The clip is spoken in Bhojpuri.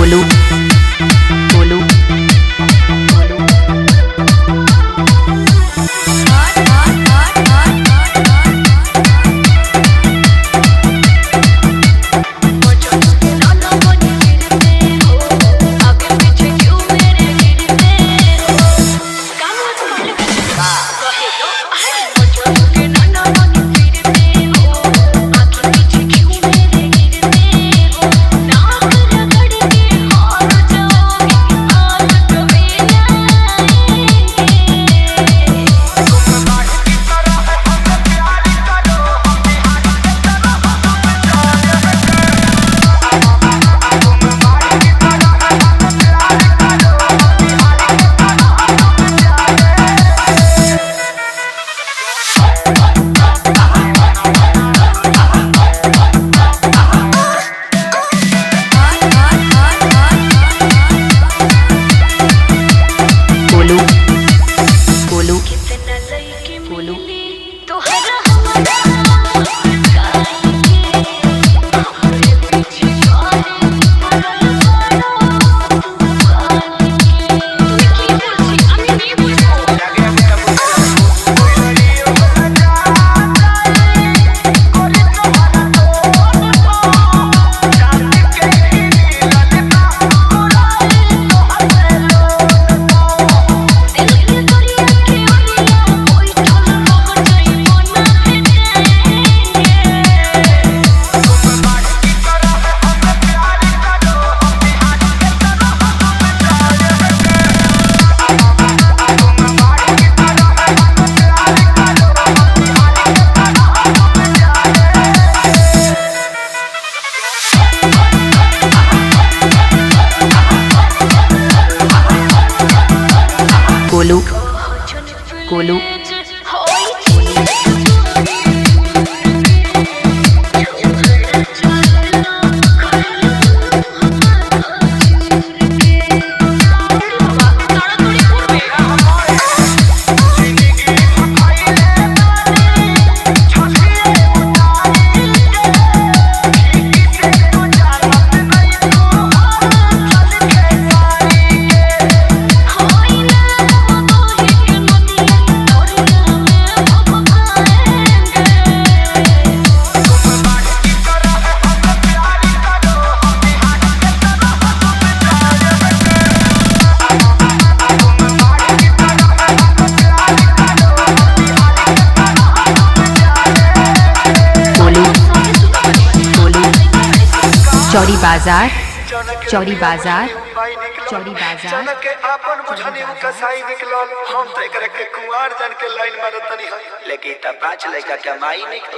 गोलू गोलू गोलू। गोलू गोलू गोलू। गोलू गोलू गोलू गोलू। चौड़ी बाजार, चौड़ी बाजार, चौड़ी बाजार। जनक के आपन बुझनी उ कसाई निकलल। हम तो एकरा के कुंवार जान के लाइन मारतनी है, लेकिन त 5 लड़का कमाई निकल।